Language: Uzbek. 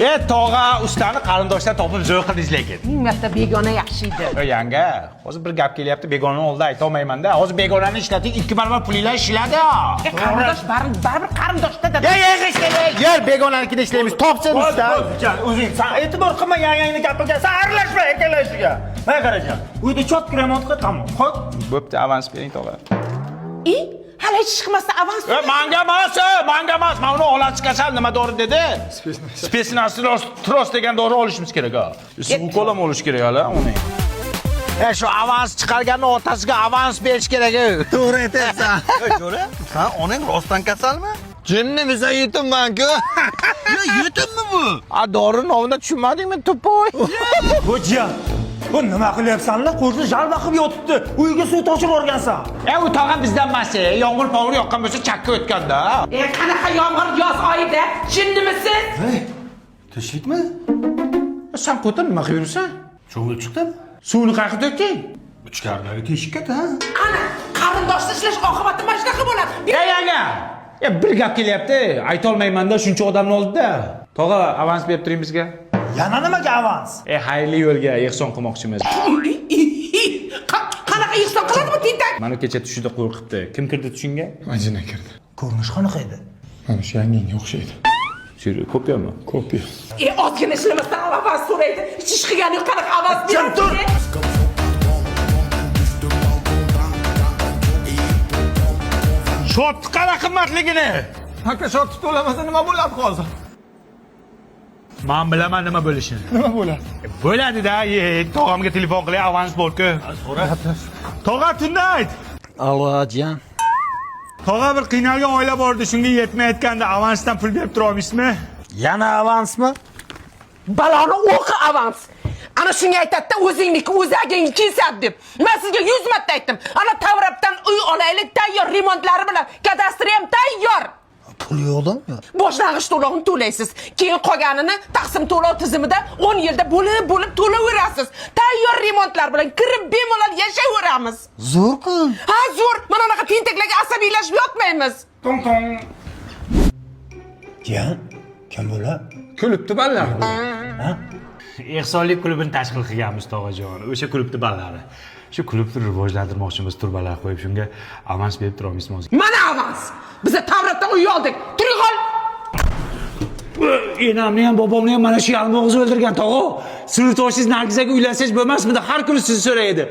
E tog'a, ustani qarindoshdan topib zo'r qildingiz lekin. Ming marta begona yaxshi edi. E yanga, hozir bir gap kelyapti, begonani oldida aytolmayman-da. Hozir begonani ishlating, 2 barobar pulinglar ishladi. E, qarindosh baribir qarindoshda dada. Ye, ye, yer begonanikida ishlaymiz. Topsin usta. O'zing san e'tibor qilma yangangni gapiga, san aralashma akalashiga. Mana qarajan, uyda чётко remont qil, tamom. Xo'p. Bo'pti, avans bering tog'a. I, hali hech ish qilmasdan avans. E, manga emas, manga emas. Men uni olasi kasal nima dori dedi? Спецназ tros degan dori olishimiz kerak ha. Ukol ham olish kerak hali uni. E shu avans chiqarganni otasiga avans berish kerak. To'g'ri aytyapsan. Jo'ra, san onang rostdan kasalmi? Jinnimisan, yetimman-ku. Yo, yetimmi bu? A dori nomini tushunmadingmi, тупой? Bu jiyan. Bu nima qilyapsanlar? Qo'shni jalba qilib yotibdi. Uyiga suv toshib yuborgansan. E u tog'a bizdan emas, yomg'ir pomg'ir yoqqan bo'lsa chakka o'tganda. E, qanaqa yomg'ir yoz oyida? Jinnimisiz? Tinchlikmi? Sen qo'tin nima qilib yuribsan? Cho'milib chiqdim. Suvni qayerga to'kding? Ichkaridagi teshikka-da. Ana, qarindoshni ishlash oqibati mana shunaqa bo'ladi. E yanga! E bir gap kelyapti, aytolmayman-da shuncha odamni oldida. Tog'a, avans berib turing bizga. Yana nimaga avans? E xayrli yo'lga ehson qilmoqchimiz. Qanaqa ehson qiladi bu tentak? Mana kecha tushida qo'rqibdi. Kim kirdi tushingga? Ajina kirdi. Ko'rinishi qanaqa edi? Mana shu yangangga o'xshaydi. Shu kopiyami? Kopiya. E, ozgina ishlamasdan avans so'raydi. Hech ish qilgani yo'q, qanaqa avans Jim tur! beradi? Shot qara qimmatligini. Aka, shotni to'lamasa nima bo'ladi hozir? Men bilaman nima bo'lishini. Nima bo'ladi? Bo'ladi-da, e, tog'amga telefon qilay, avans bor-ku. Tog'a tunda ayt. Alo, jiyan. Tog'a bir qiynalgan oila bor edi, shunga yetmayotganda avansdan pul berib tura olmaysizmi? Yana avansmi? Baloni o'qi avans. Ana shunga aytadi-da, o'zingniki o'zagingni kesadi deb. Men sizga 100 marta aytdim. Ana Tavrabdan uy olaylik, tayyor remontlari bilan, kadastri ham tayyor. Pul yo'qdimi? Boshlang'ich to'lovini to'laysiz. Keyin qolganini taqsim to'lov tizimida 10 yilda bo'lib-bo'lib to'layverasiz. Tayyor remontlar bilan kirib bemalol yashayveramiz. Zo'r-ku. Ha, zo'r. Mana unaqa tentaklarga asabiylashib yotmaymiz. Tong tong. Jiyan, kim bular? Klubni ballari. Ha? Ehsonlik klubini tashkil qilganmiz tog'ajon. O'sha klubni ballari. Shu klubni rivojlantirmoqchimiz, turbalar qo'yib, shunga avans berib tura olmaysizmi hozir? Mana avans. Biza Tavrabdan uy oldik. Turing qol. Enamni ham bobomni ham mana shu yalmog'iz o'ldirgan tog'a. Sinfdoshingiz Nargizaga uylansangiz bo'lmasmidi? Har kuni sizni so'raydi.